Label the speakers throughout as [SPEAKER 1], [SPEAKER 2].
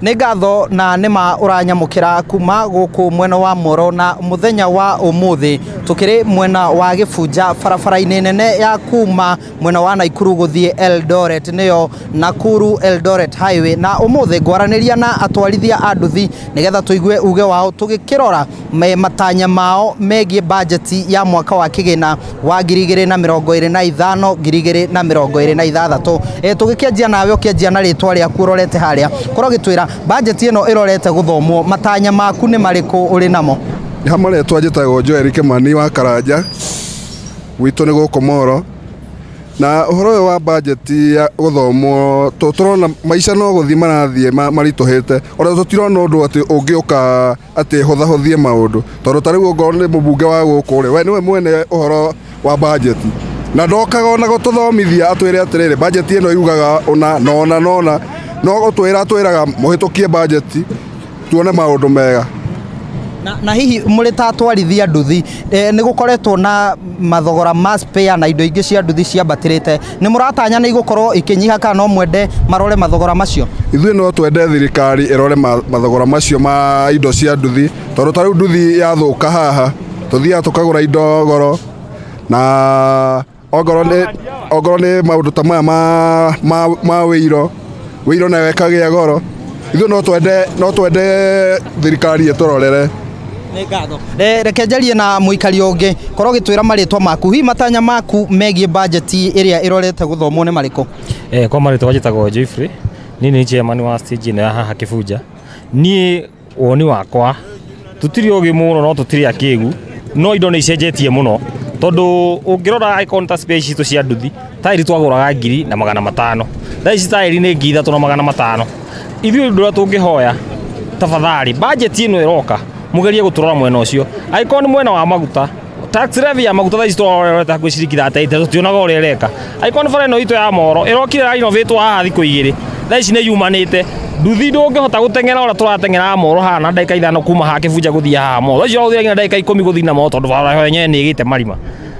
[SPEAKER 1] Nĩ ngatho na nĩma ũranyamũkĩra kuma gũkũ mwena wa Moro na mũthenya wa ũmũthĩ tũkĩrĩ mwena wa Gĩbunja barabara-inĩ nene ya kuma mwena wa Naikuru gũthiĩ Eldoret, nĩyo Nakuru Eldoret Highway. Na ũmũthĩ ngwaranĩria na atwarithia a nduthi nĩgetha tũigue uge wao tũgĩkĩrora matanya mao megiĩ bajeti ya mwaka wa kĩgĩna wa 2025 2026. Tũgĩkĩanjia nawe, ũkĩanjia na rĩtwa rĩaku ũrorete harĩa, korwo gĩtwĩra bajeti ĩno ĩrorete gũthomwo, matanya maku nĩ marĩkũ ũrĩ namo?
[SPEAKER 2] Ha marĩtwa njĩtagwo Joel Kĩmani wa Karanja, gwitũ nĩ gũkũ Moro. Na ũhoro ũyũ wa bajeti ya gũthomwo, tũrona maica no gũthiĩ marathiĩ maritũhĩte, ona tũtirona ũndũ atĩ ũngĩũka atĩ hũthahũthie maũndũ, tondũ ta rĩu ongorwo nĩ mũmbunge wa gũkũ rĩ, we nĩwe mwene ũhoro wa bajeti na ndokaga ona gũtũthomithia atwĩre atĩrĩrĩ, bajeti ĩno yugaga ũna na ũna na ũna, no gũtwĩra atwĩraga mũhĩtũkie bajeti tuone maũndũ mega.
[SPEAKER 1] Na hihi mũrĩ ta atwarithia nduthi, nĩ gũkoretwo na mathogora ma spare na indo ingĩ cia nduthi ciambatĩrĩte, nĩ mũratanya nĩ igũkorwo ikĩnyiha kana no mwende marore mathogora macio?
[SPEAKER 2] Ithuĩ no twende thirikari ĩrore mathogora macio ma indo cia nduthi, tondũ ta rĩu nduthi yathũka haha tũthiaga tũkagũra indo goro, na ongorwo nĩ maũndũ ta maya ma wĩiro, wĩiro nayo ĩkagĩa goro. Ithuĩ no twende thirikari ĩtũrorere.
[SPEAKER 1] Nĩ ngatho. Reke njarie na mũikari ũngĩ, korwo ũgĩtwĩra marĩtwa maku, hihi matanya maku megiĩ bajeti ĩrĩa ĩrorete gũthomwo nĩ marĩkũ?
[SPEAKER 3] Kwa marĩtwa njĩtagwo Joyfrey, niĩ nĩ chairman wa stage ĩno ya haha Kĩbunja. Niĩ woni wakwa, tũtirĩ ogĩ mũno no tũtirĩ akĩgu, no indo nĩ icenjetie mũno, tondũ ũngĩrora angĩkorwo nĩ ta spare citũ cia nduthi, taĩri twagũraga 1500, thaa ici taĩri nĩ 3500. Ithuĩ ũndũ ũrĩa tũngĩhoya, tafadhali, bajeti ĩno ĩroka mũgerie gũtũrora mwena ũcio. Angĩkorwo nĩ mwena wa maguta, tax levy ya maguta thaa ici tũrorete hakuhĩ ciringi 33, tũtionaga ũrĩa ĩreka. Angĩkorwo nĩ bara ĩno itũ ya Moro ĩrokire ĩrarinovatwo haha thikũ 2, thaa ici nĩ yumanĩte. Nduthi ndũngĩhota gũteng'era ũrĩa tũrateng'era Moro haha na ndagĩka 5 kuma haha Kĩbunja gũthiĩ haha Moro. Thaa ici ũrahũthĩra nginya ndagĩka 10 gũthiĩ na Moro, tondũ bara yenyewe nĩ ĩgĩte marima.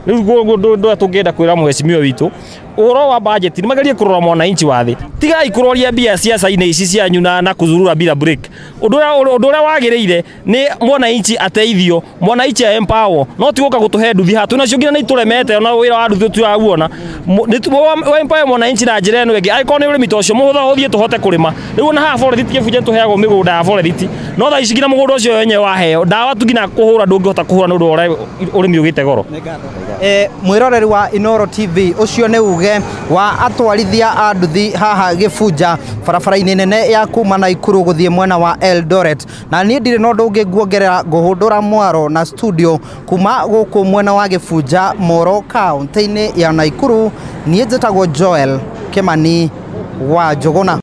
[SPEAKER 3] Rĩu ũndũ ũrĩa tũngĩenda kwĩra mheshimiwa witũ ũhoro wa budget, nĩ magerie kũrora mwananchi wa thĩ. Tigai kũroria mbia ciaca-inĩ ici cianyu na kũzurura bila break. Ũndũ ũrĩa wagĩrĩire nĩ mwananchi ateithio, mwananchi empower, no ti gũka gũtũhe nduthi haha twĩnacio nginya nĩ itũremete, ona wĩra wa nduthi tũtirauona. Nĩ empower mwananchi na njĩra ĩno ĩngĩ. Angĩkorwo nĩ ũrĩmi ta ũcio, mũhũthahũthie tũhote kũrĩma. Rĩu ona haha forest Kĩbunja nĩtũheagwo mĩgũnda ya forest, no thaa ici nginya mũgũnda ũcio wenyewe waheo ndawa tu nginya kũhũra ndũngĩhota kũhũra nĩ ũndũ wa ũrĩa ũrĩmi ũgĩte goro.
[SPEAKER 1] Mwĩroreri wa Inoro TV, ũcio nĩ uge wa atwarithia a nduthi haha Gĩbunja barabara-inĩ nene ya kuma Naikuru gũthiĩ mwena wa Eldoret. Na niĩ ndirĩ na ũndũ ũngĩ nguongerera, ngũhũndũra mwaro na studio kuma gũkũ mwena wa Gĩbunja, Moro, kaũntĩ-inĩ ya Naikuru. Niĩ njĩtagwo Joel Kĩmani wa Njũgũna.